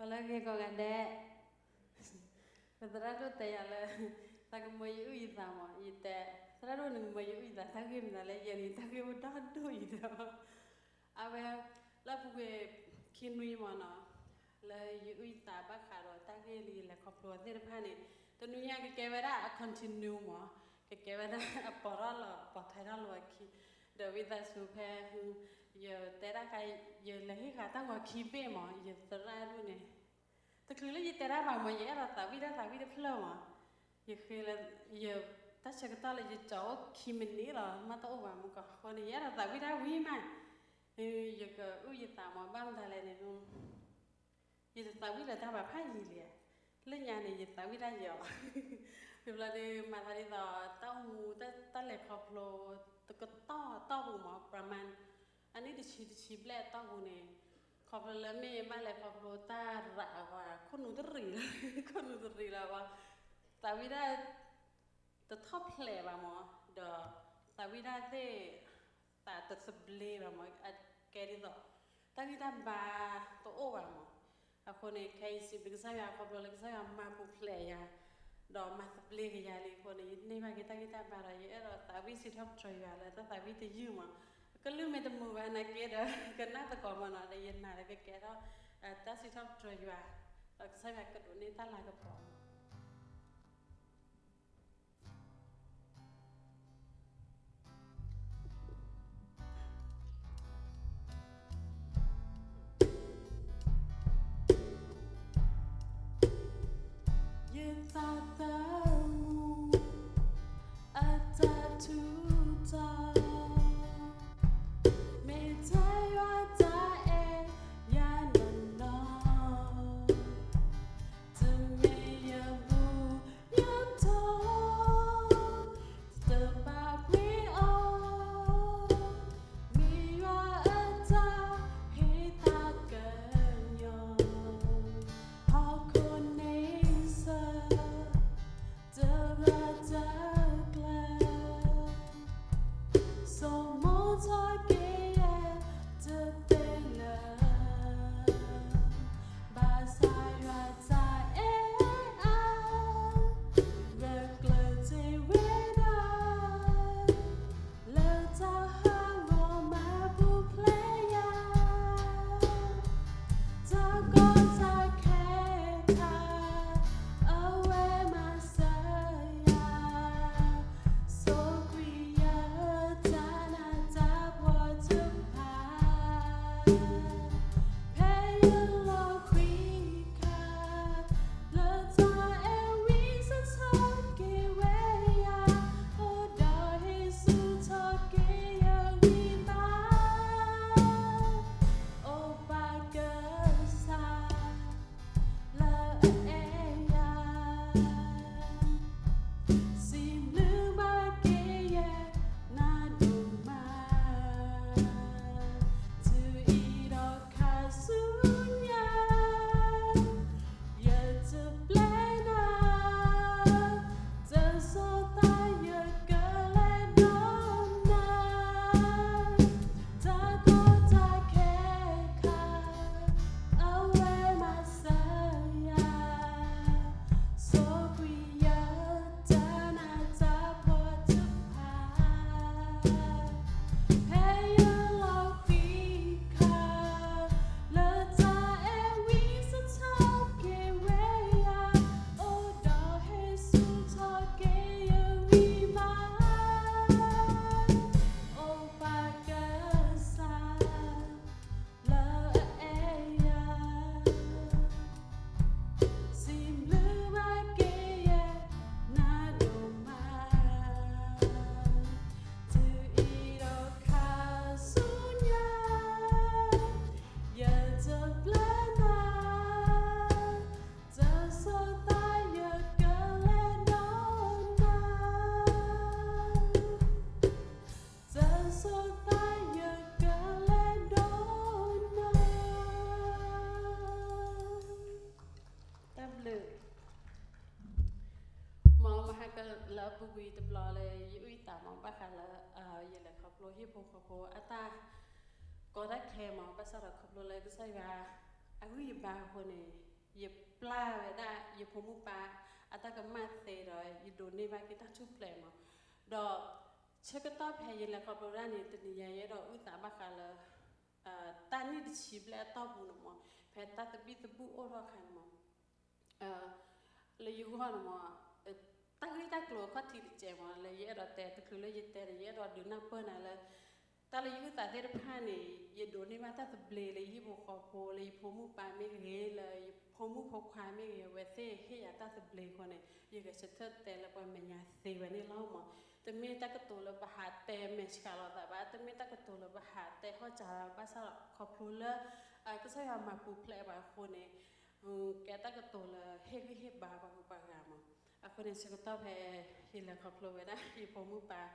ပှၤလၢအဂ့ၤကိးဂၤဒဲး, ပသရၣ်ဒိၣ်တဲယၤလၢ သးကမၢယအုၣ်ယသးမး, ယတဲ, သရၣ်ဒိၣ်နကမၢယအုၣ်ယသး တၢ်ဂ့ၢ်မနုၤလဲၣ်, ယဲန့ၣ် တၢ်ဂ့ၢ်အိၣ်ဒီဒိၣ်အံၤဒီး အဝဲ လၢအပူၤကွံာ်ခံနွံမးနီၤ, လၢယအုၣ်ယသးဘၣ်ဃးဒီးတၢ်ဂ့ၢ်လၢယလဲၤခီဖျိသ့ၣ်တဖၣ်န့ၣ်, တနွံညါကကဲဝဲဒၣ်အ continue မး, ကကဲဝဲဒၣ်အပိာ်ထီၣ်လီၤ ပိာ်ထွဲထီၣ်လီၤအခံ, ဒီးဝံသးစူၤဖဲ ယတဲတၢ်ခါ ယလဲၤဟ့ၣ်ဃာ်တၢ်ဂီၤခံဘ့ၣ်မး, ယသရၣ်ဒိၣ်န့ၣ် တချုးလၢယတဲတၢ်ဘၣ်မး ယအဲၣ်ဒိးသးဝံၣ်တၢ်သးဝံၣ်တဖျၢၣ်မး, ယဃ့လၢ ယတၢ်ဆၢကတီၢ်လၢယကၠီအိၣ်ခံမံးနံးလီၤ မ့ၢ်တအိၣ်ဘၣ်မးကီးအဃိန့ၣ် ယအဲၣ်ဒိးသးဝံၣ်တၢ်ဝံၣ်မး, ယကအုၣ်ယသးမး ဘၣ်မတၤလဲၣ်န့ၣ် ယတသးဝံၣ်လၢၤတၢ်ဘၣ်ဖးယံာ်လံ, လၢညါန့ၣ် ယသးဝံၣ်တၢ်ယီၤ, ဝံၤဘျီဒီး မၤသးဒ်သိး တၢ်အိၣ်မူ တၢ်လဲၤခီဖျိ တကတီၢ်တီၢ်ပူၤမး ပြမၤ အနံၣ်တဆံတဆံဘျဲၣ်အတီၢ်ပူၤန့ၣ်, ခီဖျိလၢမ့ၢ်ဘၣ်လဲၤခီဖျိတၢ်ရးအဝဲ ခိၣ်နူာ်တရံးလီၤ, ခိၣ်နူာ်တရံးလီၤဝဲ, သးဝံၣ်တၢ် တထီၣ်ဖျဲးဘၣ်မး, ဒီးသးဝံၣ်တၢ်သ့ၣ် သးတသဘျ့ဘၣ်မး, အကဲဒ်သိး တၢ်ဂံၢ်တၢ်ဘါတအိၣ်ဘၣ်မး, အဃိန့ၣ် ခဲအံၤစံးဘျုးကစၢ်ယွၤခီဖျိလၢကစၢ်ယွၤမၤပူၤဖျဲးယၤ, ဒီးမၤသဘျ့ကယၤလံအဃိန့ၣ် ယန့ၢ်ဘၣ်က့ၤတၢ်ဂံၢ်တၢ်ဘါဒီး ယအဲၣ်ဒိးသးဝံၣ်စံးထီၣ်ပတြၢၤယွၤလၢတၢ်သးဝံၣ်တယုၢ်မး, ကလုၢ်မ့ၢ်တမုာ်ဘၣ်နာ်က့ဒီး ကနၣ်သကိးမးနီၤ ဒီးယနာ်လၢကကဲထီၣ် တၢ်စံးထီၣ်ပတြၢၤယွၤ, ဒီးကစၢ်ယွၤကဒိးန့ၢ်တၢ်လၤကပီၤမး ယသးသမူအတၢ်ထူးတီၤ, မ့ၢ်ထဲယွၤတၢ်အဲၣ်ယၤနီၢ်နီၢ်, တမ့ၢ်ယဘူၣ်ယတီၤ တဘၣ်ပှ့ၤအီၤ, မ့ၢ်ယွၤအတၢ်ဟ့ၣ်သးကညီၤ, ဟီၣ်ခိၣ်န့ဆၢၣ် တဂၤတကျၢၤ, ဆိမိၣ်ထီၣ်က့ၤယဲတသ့လၢၤ, ဘၣ်ဆၣ်ယွၤတၢ်အဲၣ်အါ ဂၢၢ်ကျၢၤတ့ၢ်ဝဲဒၣ် လၢတၢ်ဟးဂီၤမၤပူၤဖျဲးယၤ, တၢ်ကီတၢ်ခဲခါ အဝဲမၤစၢၤယၤ, ဆိၣ်ဂ့ၤယတၢ်နးတၢ်ဖှီၣ်တဖၣ် ဖဲယလီၤကွံာ်အခါ, လၢတၢ်အဲၣ်ဝံစထီၣ်က့ၤဝဲယၤ, အိၣ်ဒီးဟ့ၣ်ဆူၣ်ထီၣ်က့ၤယဂံၢ်ဘါ, အိၣ်ဘၣ်ကစၢ် လၢအအဲၣ်ယၤ, စံးဘျုးဘၣ်က့ၤယဲနၤဒိၣ်မး, တုၤအံၤဒီးခါဆူညါ ယတပျဲနၤ, တစိၤသးယကလဲၤဒီးနၤ, တၢ်ကီတၢ်ခဲခါ အဝဲမၤစၢၤယၤ, ဆိၣ်ဂ့ၤယတၢ်နးတၢ်ဖှီၣ်တဖၣ်, ဖဲယလီၤကွံာ်အခါ, လၢတၢ်အဲၣ်ဝံစထီၣ်က့ၤဝဲယၤ, အိၣ်ဒီးဟ့ၣ်ဆူၣ်ထီၣ်က့ၤယဂံၢ်ဘါ, အိၣ်ဘၣ်ကစၢ် လၢအအဲၣ်ယၤ, စံးဘျုးဘၣ်က့ၤယဲနၤဒိၣ်မး, တုၤအံၤဒီးခါဆူညါ ယတပျဲနၤ, တစိၤသးယကလဲၤဒီးနၤ, တစိၤသးယကလဲၤဒီးနၤ. တၢ်ဘျုး မ်မဟါကလၢအပူၤကွံာ်တဘျီလၢယအုၣ်ယသးမး ဘၣ်ဃးလၢ ယလဲၤခီဖျိဟံၣ်ဖိဃီဖိအတၢ်ကီတၢ်ခဲမး ဘၣ်ဆၣ်ဒီးခီဖျိလၢကစၢ်ယွၤအဂံၢ်အဘါအဃိန့ၣ် ယပျၢ်ဝဲဒၣ်ယဖိမုၣ်ပၢ်အတၢ်ကမၣ်သ့ဒီး ယဒိးန့ၢ်ဘၣ်က့ၤတၢ်ထူၣ်ဖျဲးမး. ဒီးဆၢကတီၢ်ဖဲယလဲၤခီဖျိဒၣ်န့ၣ် တနံၤယၤ ယအဲၣ်ဒိးအုၣ်သးဘၣ်ဃးလၢ တၢ်နံၣ်တဆံဘျဲၣ်အတီၢ်ပူၤန့ၣ်မး, ဖဲတၢ်သဘံၣ်သဘုၣ်အိၣ်ထီၣ်အခါန့ၣ်မး လၢယဂီၢ်န့ၣ်မး, တၢ်ဂ့ၢ်တၢ်ကျိၤအခီၣ်ထံးတစဲးမး လၢယအဲၣ်ဒိးတဲတချုးလၢယတဲန့ၣ် ယအဲၣ်ဒိးဒုးနၢ်ပၢၢ်နၤလၢ တၢ်လၢယအုၣ်သးသ့ၣ်တဖၣ်န့ၣ် ယဒိးန့ၢ်ဘၣ်တၢ်သဘျ့လၢယဟံၣ်ဖိဃီဖိ လၢယဖိမုၣ်ပၢ်မ့ၢ်ဂ့ၤ, လၢယဖိမုၣ်ဖိခွါမ့ၢ်ဂ့ၤ, အဝဲသ့ၣ်ဟ့ၣ်ယၤတၢ်သဘျ့အဃိန့ၣ် ယဂဲၤဆၢထၢၣ်တဲလၢပှၤမဲာ်ညါသ့ဝဲန့ၣ်လီၤမး. တမ့ၢ်တၢ်ကတိၤလၢပဟးတဲမဲာ်ဆှးလိာ်သးဘၣ်, တမ့ၢ်တၢ်ကတိၤလၢပဟးတဲထီၣ်စှၤဘၣ်ဆၣ်ဒီး ခီဖျိလၢ ကစၢ်ယွၤမၤပူၤဖျဲးပှၤအဃိန့ၣ် ကဲတၢ်ကတိၤလၢဟ့ၣ်ဂံၢ်ဟ့ၣ်ဘါပှၤဂုၤပှၤဂၤမး. အဃိန့ၣ် ဆၢကတီၢ်ဖဲ ယလဲၤခီဖျိဝဲဒၣ် ယဖိမုၣ်ပၢ်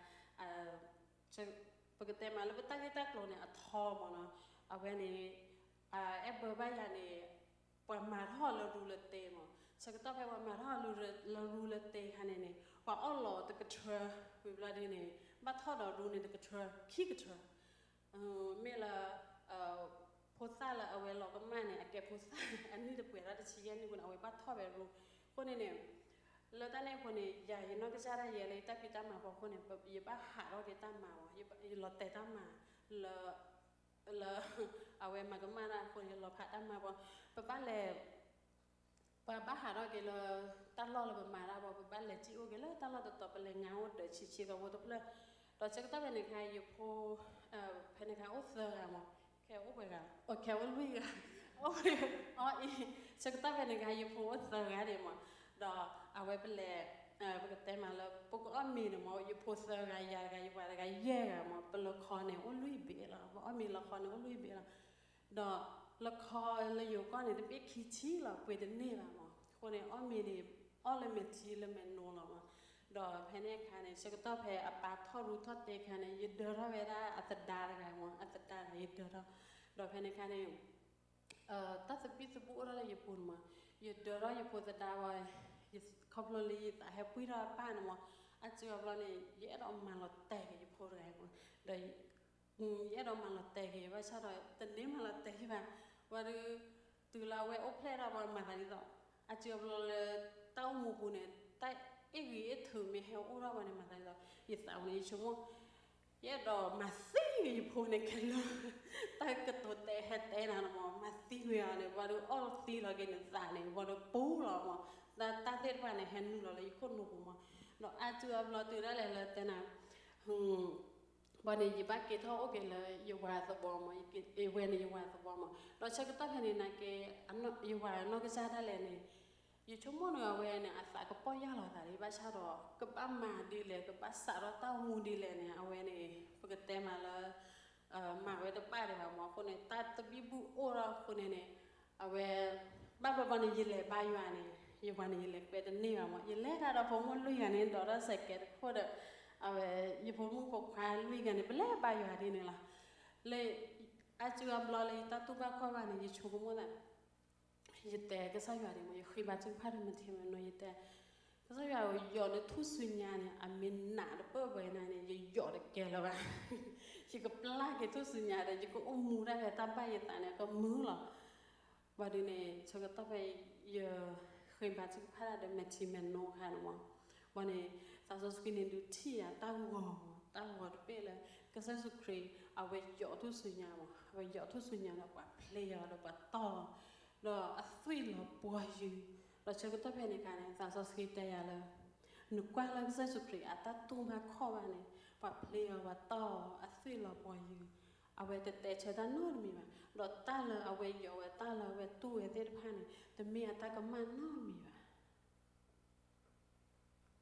ပကတဲမးလၢပတၢ်ဂ့ၢ်တၢ်ကျိၤန့ၣ် အထီမးနီၤ, အဝဲန့ၣ် အဲၣ်ဘၢဘၣ်ယၤန့ၣ် ပှၤမၤထီၣ်လၢရူလၢတ့မး. ဆၢကတီၢ်ဖဲပှၤမၤထီၣ်လၢရူလၢတ့ခါန့ၣ်န့ၣ် ပှၤအီၣ်လီၤတကထၢ ဝံၤဘျီဒ်န့ၣ် ဘၣ်ထီၣ်ဒီးရူန့ၣ်တကထၢ ခံကထၢ မ့ၢ်လၢ ဖိသၣ်လၢအဝဲလီၤကမၣ်န့ၣ် အကဲဖိသၣ်အနံၣ်တပှဲၤဒၣ်တဆံယဲၢ်နံၣ်အဃိန့ၣ် အဝဲဘၣ်ထီၣ်ဝဲရူ. အဃိန့ၣ်န့ၣ် လၢတၢ်န့ၣ်အဃိန့ၣ် ယၤယနီၢ်ကစၢ်ဒၣ်ယဲလၢယတၢ်ဖံးတၢ်မၤဖီခိၣ်န့ၣ် ယဘၣ်ဟးထီၣ်က့ၤတၢ်မၤဝဲ, ယလီၤတဲာ်တၢ်မၤ လၢ လၢ အဝဲမၤကမၣ်တၢ်အဃိန့ၣ် လီၤဖးတၢ်မၤပှၤ, ပဘၣ်လဲၤ ပှၤဘၣ်ဟးထီၣ်က့ၤလၢ တၢ်လီၢ်လၢပမၤတၢ်ပှၤ ပဘၣ်လဲၤစံၣ်အိၣ်က့ၤလၢတၢ်လီၢ်တတီၤ ပလဲၤငါအိၣ်ဒၢးဆံးဆံးကဝီၤတဖျၢၣ်, ဒီးဆၢကတီၢ်ဖဲန့ၣ်ခါ ယဖိ ဖဲန့ၣ်ခါအိၣ်သၢဂၤမး, ခဲအိၣ်ပှဲၤဂၤ, အိၣ်ခဲအိၣ်လွံၢ်ဂၤ, အိၣ်အံၤ ဆၢကတီၢ်ဖဲန့ၣ်ခါ ယဖိအိၣ်သၢဂၤန့ၣ်မး, ဒီးအဝဲပလဲၤ ပကတဲမးလၢ ပကအီၣ်မ့ၤန့ၣ်မး ယဖိသၢဂၤ ယၤတဂၤ ယဝၤတဂၤ ယဲၢ်ဂၤမး, ပလီခီန့ၣ် အိၣ်လွံၢ်ဘ့ၣ်လီၤ, ပအီၣ်မ့ၤလီခီန့ၣ် အိၣ်လွံၢ်ဘ့ၣ်လီၤ, ဒီးလီခီလၢယိၤကီၢ်န့ၣ် တဘ့ၣ်ခံဆံလီၤ ပှ့ၤတန့ၢ်ဘၣ်မး, အဃိန့ၣ် အီၣ်မ့ၤန့ၣ် အီၣ်လၢမဲာ်ထံလၢမဲာ်နိလီၤမး, ဒီးဖဲန့ၣ်အခါန့ၣ် ဆၢကတီၢ်ဖဲအပၢ်ထီၣ်ရူထီၣ်တ့ခါန့ၣ် ယဒၢထီၣ်ဝဲဒၣ်အသဒါတဂၤမး, အသဒါတဂၤ ယဒၢထီၣ်, ဒီးဖဲန့ၣ်အခါန့ၣ် တၢ်သဘံၣ်သဘုၣ်အိၣ်ထီၣ်လၢယပူၤန့ၣ်မး, ယဒၢထီၣ်ယဖိသဒါဝဲ, ခီဖျိလၢယသးဟဲပှံၢ်ထီၣ်အပၢ်န့ၣ်မး, အစုအဘျီန့ၣ် ယအဲၣ်ဒိးမၤလီၤတဲာ်က့ၤယဖိတဂၤမး, ဒီး ယအဲၣ်ဒိးမၤလီၤတဲာ်က့ၤ ဘၣ်ဆၣ်ဒီး တန့ၢ်မၤလီၤတဲာ်ဟံၣ်ဘၣ်, ဝံၤဒီး တုၤလၢအဝဲအိၣ်ဖျဲၣ်ထီၣ်ပှၤမၤသးဒ်သိး, အစုအဘျီလၢ တၢ်အိၣ်မူပူၤန့ၣ် တၢ်အ့ၣ်ဂံၢ်အ့ၣ်ထုးမ့ၢ်ဟဲအိၣ်ထီၣ်ပှၤန့ၣ် မၤသးဒ်သိး ယသးပူၤန့ၣ် ယဆိကမိၣ် ယအဲၣ်ဒိးမၤသံက့ၤယဖိန့ၣ်ခဲလၢာ်, တၢ်ကတိၤတဲဟဲတဲနၤန့ၣ်မး မၤသံဝဲအီၤန့ၣ် ဝံၤဒီးအီၣ်သံလီၤက့ၤနသးန့ၣ် ဝံၤဒီးပူၤလီၤမး, တၢ်သ့ၣ်တဖၣ်န့ၣ် ဟဲနုာ်လီၤလၢယခိၣ်နူာ်ပူၤမး, ဒီးအါစုအဘျီတုၤဒၣ်လဲာ်လၢတဲနၤ ဘၣ်န့ၣ် ယဘၣ်က့ၤထီၣ်အိၣ်က့ၤလၢယဝၤသဝီမး, ယဝဲန့ၣ်ယဝၤသဝီမး, ဒီးဆၢကတီၢ်ဖဲန့ၣ်နာ်က့ ယဝၤနီၢ်ကစၢ်ဒၣ်လဲာ်န့ၣ် ယဆိကမိၣ်န့ၣ် အဝဲန့ၣ် အသးကပီၢ်ယၢ်လီၤသးလံ, ဘၣ်ဆၣ်ဒီး ကဘၣ်မၤဒ်လဲၣ် ကဘၣ်စးထီၣ်တၢ်အိၣ်မူဒ်လဲၣ်န့ၣ် အဝဲန့ၣ် ပကတဲမးလၢ မၤဝဲတဘၣ်ဒံးဘၣ်မး, အဃိန့ၣ် တၢ်သဘံၣ်ဘုၣ်အိၣ်ထီၣ်အဃိန့ၣ်န့ၣ် အဝဲ ဘၣ်ဘျီဘျီန့ၣ် ယလဲၤဘါယွၤန့ၣ် ယဝၤန့ၣ် ယလဲၤကွဲတန့ၢ်ဘၣ်မး, ယလဲၤတၢ်ဒီးဖိမုၣ်လွံၢ်ဂၤန့ၣ် ဒိးထီၣ်စဲးကဲးတခိၣ်ဒီး အဝဲ ယဖိမုၣ်ဖိခွါလွံၢ်ဂၤန့ၣ် ပလဲၤဘါယွၤဒ်န့ၣ်လီၤ, လၢ အါစုအဘျီလၢယတၢ်တူၢ်ဘၣ်ခီၣ်ဘၣ်န့ၣ် ယဆိကမိၣ်သး ယတဲကစၢ်ယွၤဒ်မး ယဃ့ဘါထုကဖၣ်ဒီးမဲာ်ထံမဲာ်နိ ယတဲ ကစၢ်ယွၤဧၢ ယီၤန့ၣ်ထူၣ်စုညါန့ၣ် အမ့ၢ်နးတပၢၢ်ပှဲၤနၤန့ၣ် ယယီၤတကဲလၢၤဘၣ်, ယကပျၢ်က့ၤထူၣ်စုညါဒီး ယကအိၣ်မူဒၣ်ဖဲတၢ်ဘၣ်ယသးန့ၣ် ကမုာ်လီၤ. ဘၣ်ဒ်န့ၣ် ဆၢကတီၢ်ဖဲ ယဃ့ဘါထုကဖၣ်ဒီးမဲာ်ထံမဲာ်နိအခါန့ၣ်မး, ဘၣ်န့ၣ် သးစီဆှံန့ၣ်ဒုးထံၣ်ယၤတၢ်ဂီၤမး တၢ်ဂီၤတဘ့ၣ်လၢ ကစၢ်ယ့ၣ်ၡူးခရံာ် အဝဲယီၤထူၣ်စုညါမး အဝဲယီၤထူၣ်စုညါဒီးပှၤဖျ့အီၤဒီးပှၤတီၢ်အီၤ ဒီးအသွံၣ်လီၤပှီၤယုာ်, ဒီးဆၢကတီၢ်ဖဲန့ၣ်အခါန့ၣ် သးစီဆှံတဲယၤလၢ နကွၢ်လၢကစၢ်ယ့ၣ်ၡူးခရံာ်အတၢ်တူၢ်ဘၣ်ခီၣ်ဘၣ်န့ၣ် ပှၤဖျ့အီၤပှၤတီၢ်အီၤ အသွံၣ်လီၤပှီၤယုာ်, အဝဲတတဲဆၢတၢ်နီတမံၤဘၣ်, ဒီးတၢ်လၢအဝဲယီၤဝဲ တၢ်လၢအဝဲတူၢ်ဝဲသ့ၣ်တဖၣ်န့ၣ် တမ့ၢ်အတၢ်ကမၣ်နီတမံၤဘၣ်.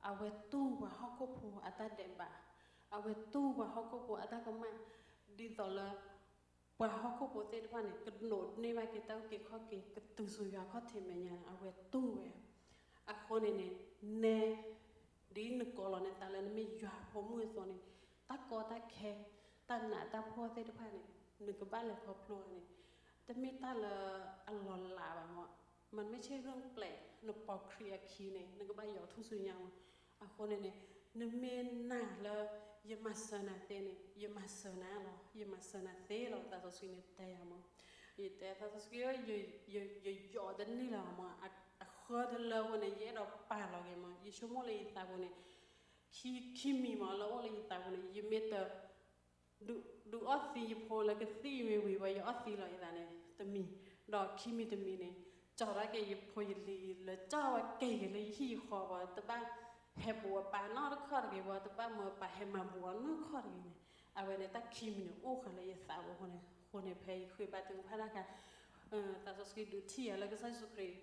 အဝဲတူၢ်ပှၤဟီၣ်ခိၣ်ဖိအတၢ်ဒဲးဘး, အဝဲတူၢ်ပှၤဟီၣ်ခိၣ်ဖိအတၢ်ကမၣ်, ဒ်သိးလၢ ပှၤဟီၣ်ခိၣ်ဖိသ့ၣ်တဖၣ်န့ၣ် ကဒိးန့ၢ်ဘၣ်က့ၤတၢ်အုၣ်က့ၤခီၣ်က့ၤ ကတုၤဆူယွၤခီၣ်ထံးမဲာ်ညါန့ၣ် အဝဲတူၢ်ဝဲ. အဃိန့ၣ်န့ၣ် နဲ ဒ်နကိးလီၤနသးလၢနမ့ၢ်ယွၤဖိမုၣ်အသိးန့ၣ် တၢ်ကီတၢ်ခဲ တၢ်နးတၢ်ဖှီၣ်သ့ၣ်တဖၣ်န့ၣ် နကဘၣ်လဲၤခီဖျိန့ၣ် တမ့ၢ်တၢ်လၢအလီၤလးဘၣ်မး, မ့တမ့ၢ်ဆ့ၣ်ဂၢၢ်ပျဲး နပိာ်ခရံာ်အခံန့ၣ် နကဘၣ်ယီၤထူၣ်စုညါမး. အဃိန့ၣ်န့ၣ် နမ့ၢ်နာ်လၢ ယမၤစၢၤနၤသ့န့ၣ် ယမၤစၢၤနၤလီၤ, ယမၤစၢၤနၤသ့လီၤ သးစီဆှံန့ၣ်တဲယၤမး. ယတဲသးစီဆှံဧၢ, ယယီၤတန့ၢ်လၢၤမး, အဃၢတလၢအဃိန့ၣ် ယအဲၣ်ဒိးပာ်လီၤက့ၤမး, ယဆိကမိၣ်လၢယသးပူၤန့ၣ်, ခံမံၤမး လၢအိၣ်လၢယသးပူၤန့ၣ် ယမ့ၢ်တ ဒုးအီၣ်သံယဖိလၢကသံၣ်ဝံၤဝံၤဝဲ ယအီၣ်သံလီၤယသးန့ၣ် တမံၤ, ဒီးခံမံၤတမံၤန့ၣ် ကၠီၤထီၣ်က့ၤယဖိယလံၤ လၢကၠီဝဲကဲက့ၤလၢယဟံၣ်ယဃီဘၣ်, တဘၣ်ဟဲဘူးအပၢ်နီတခီၣ်တဂ့ၤဘၣ်, တဘၣ်မၢပၢ်ဟဲမၤဘူးအီၤနီတခီၣ်တဂ့ၤန့ၣ်, အဝဲန့ၣ်တၢ်ခံမံၤန့ၣ် အိၣ်ဃာ်လၢယသးပူၤအဃိန့ၣ်, အဃိန့ၣ် ဖဲယဃ့ဘါထုကဖၣ်တၢ်အခါ သးစီဆှံဒုးထံၣ်ယၤလၢကစၢ်ယ့ၣ်ၡူးခရံာ်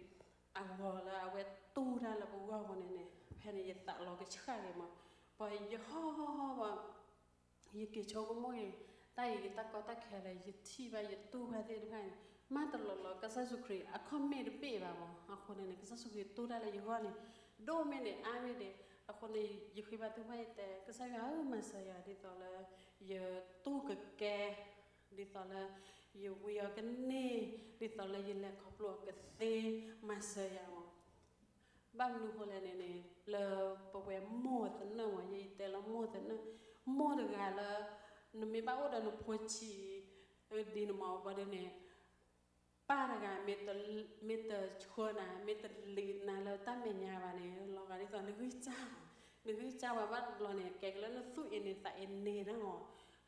အဂီၤလၢအဝဲတူၢ်တၢ်လၢပဂီၢ်အဃိန့ၣ်န့ၣ်, ဖဲန့ၣ်ယသးလီၤကဆှၣ်က့ၤမး, ပှၤယဟီၣ်ဟီၣ်ဟီၣ်ဘၣ် ယက့ၤဆိကမိၣ်က့ၤ တၢ်အံၤတၢ်ကီတၢ်ခဲလၢာ် ယထံၣ်ဘၣ်ယတူၢ်ဘၣ်သ့ၣ်တဖၣ်န့ၣ်, မ့ၢ်တလီၤလီၤ ကစၢ်ယ့ၣ်ၡူးခရံာ်အခီၣ်မ့ၣ်တဘ့ၣ်ဘၣ်မး, အဃိန့ၣ်န့ၣ် ကစၢ်ယ့ၣ်ၡူးခရံာ်တူၢ်တၢ်လၢယဂီၢ်န့ၣ် ဒိၣ်မ့ၢ်န့ၣ် အါမ့ၢ်န့ၣ်, အဃိန့ၣ် ယဃ့ဘါထုကဖၣ်ယတဲ ကစၢ်ယွၤဧၢ မၤစၢၤယၤဒ်သိးလၢ ယတူၢ်ကကဲ ဒ်သိးလၢ ယဝံအီၤကန့ၢ်, ဒ်သိးလၢယလဲၤခီဖျိအီၤကသ့, မၤစၢၤယၤမး ဘၣ်မနုၤဃိလဲၣ်န့ၣ်န့ၣ် လၢပဝဲမိၢ်သနၢၣ်မး, ယတဲလၢမိၢ်သနၢၣ်, မိၢ်တဂၤလၢ နမ့ၢ်ဘၣ်အိၣ်ဒီးနဖိဆံး ဒ်န့ၣ်မး ဘၣ်ဒီးန့ၣ် ပၢ်တဂၤ မ့ၢ်တဆှၢနၤ မ့ၢ်တလံးနၤလၢတၢ်မဲာ်ညါဘၣ်န့ၣ် လီၤဂာ်ဒ်သိးနဂံၢ်စၢ်, နဂံၢ်စၢ်ဝဲဘၣ်တဘျီန့ၣ် ကဲက့ၤလၢနသူၣ်အ့န့ၤသးအ့န့ၤန့ၣ်မး,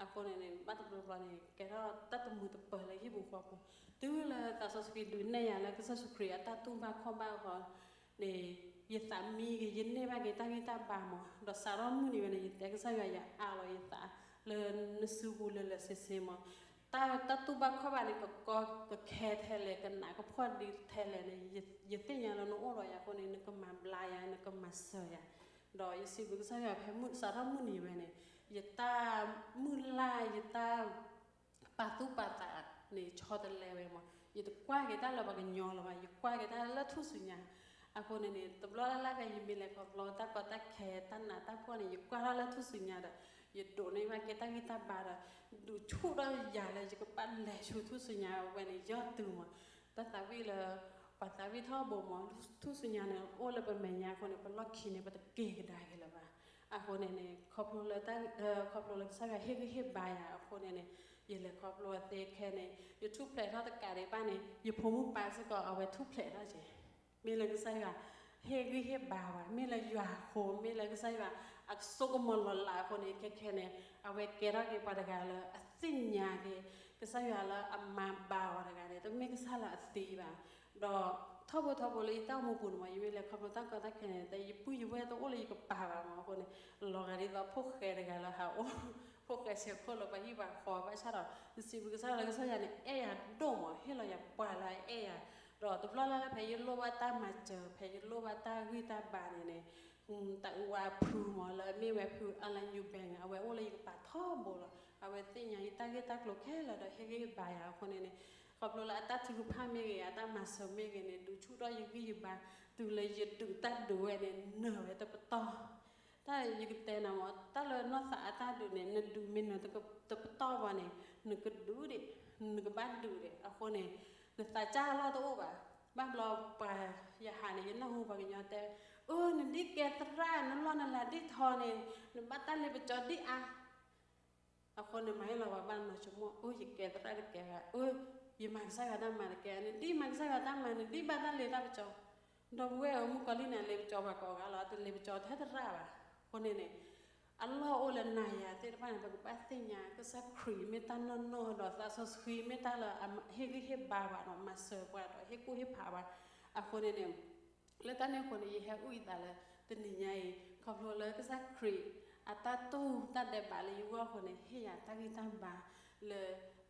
အဃိန့ၣ်န့ၣ် ဘၣ်တဘျီဘျီန့ၣ် ကဲထီၣ်တၢ်တမူတပၢၤလၢဟံၣ်ပူၤဃီပူၤ, တုၤလၢသးစီဆှံဒုးနဲၣ်ယၤလၢကစၢ်ယ့ၣ်ၡူးခရံာ်အတၢ်တူၢ်ဘၣ်ခီၣ်ဘၣ်အဃိန့ၣ် ယသးမံက့ၤ ယန့ၢ်ဘၣ်က့ၤတၢ်ဂံၢ်တၢ်ဘါမး, ဒီးစးထီၣ်မုၢ်နံၤဝဲန့ၣ် ယတဲကစၢ်ယွၤ ယအးလီၤယသး လၢနစုပူၤလၢာ်လၢာ်ဆ့ဆ့မး, တၢ်တၢ်တူၢ်ဘၣ်ခီၣ်ဘၣ်န့ၣ် ကကီကခဲထဲလဲၣ် ကနးကဖှီၣ်ဒ်ထဲလဲၣ်န့ၣ် ယသ့ၣ်ညါလၢနအိၣ်ဒီးယၤအဃိန့ၣ် နကမၤဘျါယၤ နကမၤစၢၤယၤ, ဒီးယစံးဘျုးကစၢ်ယွၤဖဲမုၢ်စးထီၣ်မုၢ်နံၤဝဲန့ၣ် ယတၢ်မုၢ်လၢ် ယတၢ် ပာ်သူၣ်ပာ်သးန့ၣ် ဆီတလဲဝဲမး, ယတကွၢ်က့ၤတၢ်လၢပှၤကညီလၢၤဘၣ်, ယကွၢ်က့ၤတၢ်လၢထူၣ်စုညါ, အဃိန့ၣ်န့ၣ် တဘျီလၢ်လၢ်ဖဲယမ့ၢ်လဲၤခီဖျိတၢ်ကီတၢ်ခဲ တၢ်နးတၢ်ဖှီၣ်န့ၣ် ယကွၢ်ထီၣ်လၢထူၣ်စုညါဒီး ယဒိးန့ၢ်ဘၣ်က့ၤတၢ်ဂံၢ်တၢ်ဘါဒီး ဒုးဆူၣ်ထီၣ်ယၤလၢယကဘၣ်လဲၤဆူထူၣ်စုညါဝဲန့ၣ် ယီၢ်တုၤမး, တၢ်သးဝံၣ်လၢ ပှၤသးဝံၣ်ထီဘိမး ထူၣ်စုညါန့ၣ် အိၣ်လၢပမဲာ်ညါအဃိန့ၣ် ပလီၢ်ခံန့ၣ် ပတက့ၤကဒါက့ၤလၢၤဘၣ်, အဃိန့ၣ်န့ၣ် ခီဖျိလၢ ခီဖျိလၢကစၢ်ယွၤဟ့ၣ်ဂံၢ်ဟ့ၣ်ဘါယၤအဃိန့ၣ်န့ၣ် ယလဲၤခီဖျိအသ့ခဲန့ၣ် ယထူၣ်ဖျဲးထီၣ်တကးဒံးဘၣ်န့ၣ် ယဖိမုၣ်ပၢ်စ့ၢ်ကီး အဝဲထူၣ်ဖျဲးထီၣ်က့ၤ, မ့ၢ်လၢကစၢ်ယွၤ ဟ့ၣ်ဂံၢ်ဟ့ၣ်ဘါဝဲ မ့ၢ်လၢယွၤအဃိ မ့ၢ်လၢကစၢ်ယွၤ အစိကမီၤလီၤလးအဃိန့ၣ် ခဲခဲန့ၣ် အဝဲကဲထီၣ်က့ၤပှၤတဂၤလၢအသ့ၣ်ညါက့ၤ ကစၢ်ယွၤလၢအမၤဘၣ်အီၤတဂၤန့ၣ် တမ့ၢ်ကစၢ်လၢအသံဘၣ်, ဒီးထီဘိထီဘိလၢယတၢ်အိၣ်မူပူၤန့ၣ်မး ယမ့ၢ်လဲၤခီဖျိတၢ်ကီတၢ်ခဲန့ၣ် တၢ်ယပုၢ်ယဝဲၢ်တအိၣ်လၢယကပၤဘၣ်မးအဃိန့ၣ် လီၤဂာ်ဒ်သိးဖိၣ်ဃဲတဂၤလၢဟးအိၣ် ဖိၣ်ဃဲဆဲးခိၣ်လၢပှၤဟံၣ်ပှၤဃီဘၣ်ဆၣ်ဒီး ယစံးဘျုးကစၢ်ယွၤလၢကစၢ်ယွၤန့ၣ် အဲၣ်ယၤဒိၣ်မး ဟ့ၣ်လီၤယၤပှၤလၢအအဲၣ်ယၤ, ဒီးတဘျီလၢ်လၢ်ဖဲယလိၣ်ဘၣ်တၢ်မၤစၢၤ ဖဲယလိၣ်ဘၣ်တၢ်ဂံၢ်တၢ်ဘါန့ၣ်န့ၣ် တၢ်အုၣ်ဝဲဖုမး လၢအမ့ၢ်ဝဲဖု Alan Eubank အဝဲအိၣ်လၢယကပၤထီဘိလီၤ. အဝဲသ့ၣ်ညါယတၢ်ဂ့ၢ်တၢ်ကျိၤခဲလၢာ်ဒီးဟ့ၣ်ဂံၢ်ဟ့ၣ်ဘါယၤအဃိန့ၣ်န့ၣ် ခီဖျိလၢအတၢ်ထုကဖၣ်မ့ၢ်ဂ့ၤ အတၢ်မၤစၢၤမ့ၢ်ဂ့ၤန့ၣ် ဒုးဆူၣ်ထီၣ်ယဂံၢ်ယဘါ တုၤလၢယဒုးတၢ်ဒုးဝဲန့ၣ် နၢၤဝဲတပတီၢ် တၢ်ယကတဲနၤမး တၢ်လၢနီၢ်သးအတၢ်ဒုးန့ၣ် နဒုးမ့ၢ်နၢၤတပတီၢ်ဘၣ်န့ၣ် နကဒုးဒံး နကဘၣ်ဒုးဒံး အဃိန့ၣ် နသးစၢ်အလီၢ်တအိၣ်ဘၣ်. ဘၣ်ဘျီပှၤယဟးန့ၣ် ယနၢ်ဟူပှၤကညီတဲ အၢ နဒ်ကဲသရၣ် နလီၢ်နလၤဒ်ထီန့ၣ် နဘၣ်တၢ်လ့ပစီဒ်အါ အဃိန့ၣ် မၤဟ့ၣ်လီၤပှၤဘၣ်နီၢ်ဆိကမိၣ် အၢ ယကဲသရၣ်တကဲဘၣ် အၢ ယမၤကစၢ်ယွၤတၢ်မၤတကဲ နဒ်မၤကစၢ်ယွၤတၢ်မၤ နဒ်ဘၣ်တၢ်လ့တၢ်ပစီ ဒီပုၢ်ဝဲၢ်ဧၢ မုၣ်ကီၤလံၢ်န့ၣ် အလ့ပစီပှၤကိးဂၤလီၤ တလ့ပစီထဲသရၣ်ဘၣ်. အဃိန့ၣ်န့ၣ် အလီၢ်အိၣ်လၢနၤယၤသ့ၣ်တဖၣ်န့ၣ် ပကဘၣ်သ့ၣ်ညါ ကစၢ်ခရံာ်မ့ၢ်တၢ်နီၢ်နီၢ် ဒီးသးစီဆှံမ့ၢ်တၢ်လၢအဟ့ၣ်ဂံၢ်ဟ့ၣ်ဘါပှၤဒီး မၤစၢၤပှၤဒီးဟ့ၣ်ကူၣ်ဟ့ၣ်ဖးပှၤ အဃိန့ၣ်န့ၣ် လၢတၢ်န့ၣ်အဃိန့ၣ် ယဟဲအုၣ်ယသးလၢ တနံၤညါအံၤ ခီဖျိလၢကစၢ်ခရံာ် အတၢ်တူၢ်တၢ်ဒဲးဘးလၢယဂီၢ်အဃိန့ၣ် ဟ့ၣ်ယၤတၢ်ဂံၢ်တၢ်ဘါလၢ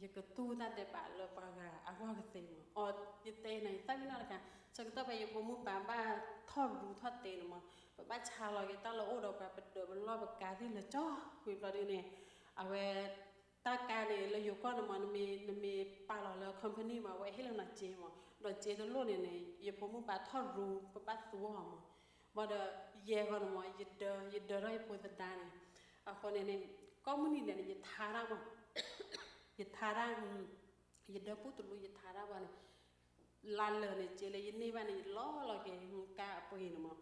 ယကတူၢ်တၢ်ဒဲးဘးလၢပှၤဂၤအဂီၢ်ကသ့မး အီ ယတဲနၤ ယသးဝံၣ်နီၢ်တခါ ဆၢကတီၢ်ဖဲယဖိမုၣ်ပၢ်ဘၣ်ထီၣ်ရူထီၣ်တ့န့ၣ်မး ပဘၣ်ဆါလီၤက့ၤတၢ်လၢအိၣ်ဒီးပှၤ ပဒၢးပလီၢ်ပကါသ့ၣ်လၢာ်ကၠီ ဝံၤဘျီဒ်န့ၣ် အဝဲ တၢ်ကါန့ၣ် လၢယိၤကီၢ်န့ၣ်မး နမ့ၢ် နမ့ၢ်ပာ်လီၤလၢ company မး အဝဲဟ့ၣ်လီၤနၤစ့မး ဒီးစ့တလိၣ်န့ၣ်န့ၣ် ယဖိမုၣ်ပၢ်ထီၣ်ရူ ပဘၣ်သူအီၤမး ဘၣ်ဒီး ယဲၢ်ဂီၤန့ၣ်မး ယဒၢ ယဒၢထီၣ်ယဖိသဒါန့ၣ် အဃိန့ၣ်န့ၣ် ကိးမုၢ်နံၤဒဲးန့ၣ် ယထါတၢ်မး ယထါတၢ် ယဒၢပူတလူ ယထါတၢ်ဘၣ်န့ၣ် လါလၢာ်န့ၣ် စ့လၢယန့ၢ်ဘၣ်န့ၣ် ယလီၤလီၤက့ၤ ကါအပှ့ၤန့ၣ်မး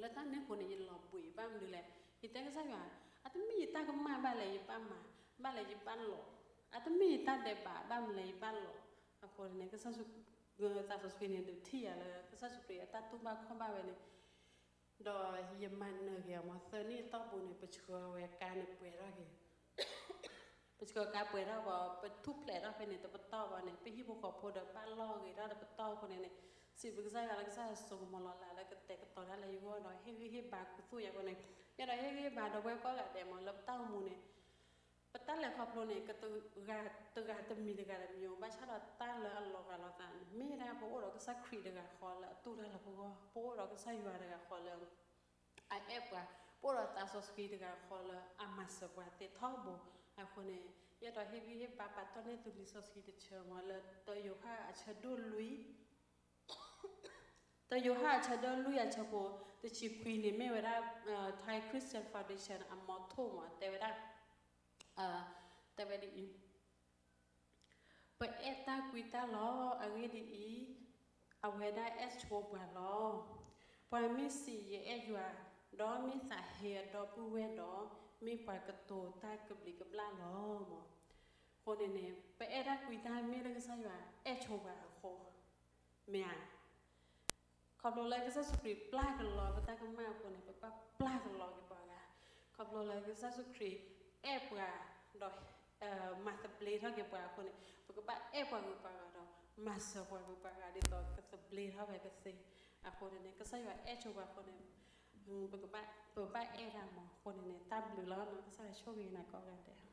လၢတၢ်န့ၣ်အဃိန့ၣ် ယလီၤဘှံးဘၣ်မနုၤလဲၣ် ယတဲကစၢ်ယွၤ အတမ့ၢ်ယတၢ်ကမၣ်ဘၣ်လဲၣ် ယဘၣ်မၤ ဘၣ်လဲၣ်ယဘၣ်လီၤ အတမ့ၢ်တၢ်ဒဲးဘးဘၣ်မနုၤလဲၣ် ယဘၣ်လီၤ. အဃိန့ၣ် ကစၢ်ယ့ၣ်ၡူး, သးစီဆှံန့ၣ် ဒုးထံၣ်ယၤလၢ ကစၢ်ယ့ၣ်ၡူးခရံာ်အတၢ်တူၢ်ဘၣ်ခီၣ်ဘၣ်ဝဲန့ၣ်, ဒီးယမၤနၢၤက့ၤအီၤမး သၢနံၣ်အတီၢ်ပူၤန့ၣ် ပဆှၢဝဲကါန့ၣ်ပှဲၤထီၣ်က့ၤ ပဆှၢကါပှဲၤထီၣ်ဘၣ် ပထူၣ်ဖျဲးထီၣ်ဖဲန့ၣ် တပတီၢ်ဘၣ်န့ၣ် ပဟံၣ်ဖိဃီဖိဒီးဘၣ်လီၢ်ဂ့ၤထီၣ်တပတီၢ်အဃိန့ၣ်န့ၣ်, စံးဘျုးကစၢ်ယွၤလၢကစၢ်ယွၤစိာ်ကမီၤလီၤလးလၢကတဲာ်ကတီၤတၢ်လၢယဂီၢ်ဒီး ဟ့ၣ်ဂံၢ်ဟ့ၣ်ဘါခူသူၣ်ယၤအဃိန့ၣ်, ယဲဒီးဟ့ၣ်ဂံၢ်ဟ့ၣ်ဘါဒီပုၢ်ဝဲၢ်ကိးဂၤဒဲးမး လၢပတၢ်အိၣ်မူန့ၣ် ပတၢ်လဲၤခီဖျိန့ၣ် ကတဂၤတမံၤတဂၤတမံၤ ဘၣ်ဆၣ်ဒီးတၢ်လၢအလီၤဂာ်လိာ်သးန့ၣ် မ့ၢ်ဒၣ်ပအိၣ်ဒီးကစၢ်ခရံာ်တဂၤဃီလၢအတူၢ်တၢ်လၢပဂီၢ်, ပအိၣ်ဒီးကစၢ်ယွၤတဂၤဃီလၢ အအဲၣ်ပှၤ, ပအိၣ်ဒီးသးစီဆှံတဂၤဃီလၢအမၤစၢၤပှၤသ့ထီဘိအဃိန့ၣ်, ယဲဒီးဟ့ၣ်ဂံၢ်ဟ့ၣ်ဘါပာ်တီၢ်န့ၢ်သုလံာ်စီဆှံတဆၢမး လၢတၢယိၤဟၣ်အဆၢဒိၣ်လွံၢ်, တၢယိၤဟၣ်အဆၢဒိၣ်လွံၢ်အဆၢဖိတဆံခွံန့ၣ် မ့ၢ်ဝဲဒၣ် Thai Christian Foundation အ motto မး တဲဝဲဒၣ်, တဲဝဲဒ်အံၤ ပအဲၣ်တၢ်ကွံတၢ်လီၤ. အဂ့ၢ်ဒ်အံၤ, အဝဲဒၣ်အဲၣ်ဆိပှၤလီၤ. ပှၤမ့ၢ်စံးယအဲၣ်ယွၤ, ဒီးမ့ၢ်သးဟ့အဒီပုၢ်ဝဲၢ်ဒီး, မ့ၢ်ပှၤကတိၤတၢ်ကဘျံးကဘျၣ်လီၤမး. အဃိန့ၣ်န့ၣ် ပအဲၣ်တၢ်ကွံတၢ်မ့ၢ်လၢကစၢ်ယွၤအဲၣ်ဆိပှၤအဃိ, မ့ၢ်ဧါ. ခီဖျိလၢကစၢ်ယ့ၣ်ၡူးခရံာ်ပျၢ်ကလီပတၢ်ကမၣ်အဃိန့ၣ် ပကဘၣ်ပျၢ်ကလီက့ၤပှၤဂၤ, ခီဖျိလၢကစၢ်ယ့ၣ်ၡူးခရံာ်အဲၣ်ပှၤဒီး မၤသဘျ့ထီၣ်က့ၤပှၤအဃိန့ၣ် ပကဘၣ်အဲၣ်ပှၤဂုၤပှၤဂၤဒီး မၤစၢၤပှၤဂုၤပှၤဂၤဒ်သိးကသဘျ့ထီၣ်ဝဲကသ့အဃိန့ၣ်န့ၣ် ကစၢ်ယွၤအဲၣ်ဆိပှၤအဃိန့ၣ် ပကဘၣ်, ပဘၣ်အဲၣ်တၢ်မးအဃိန့ၣ်န့ၣ် တၢ်ဘျုးလီၤ. ကစၢ်ယွၤဆိၣ်ဂ့ၤနၤကိးဂၤဒဲး.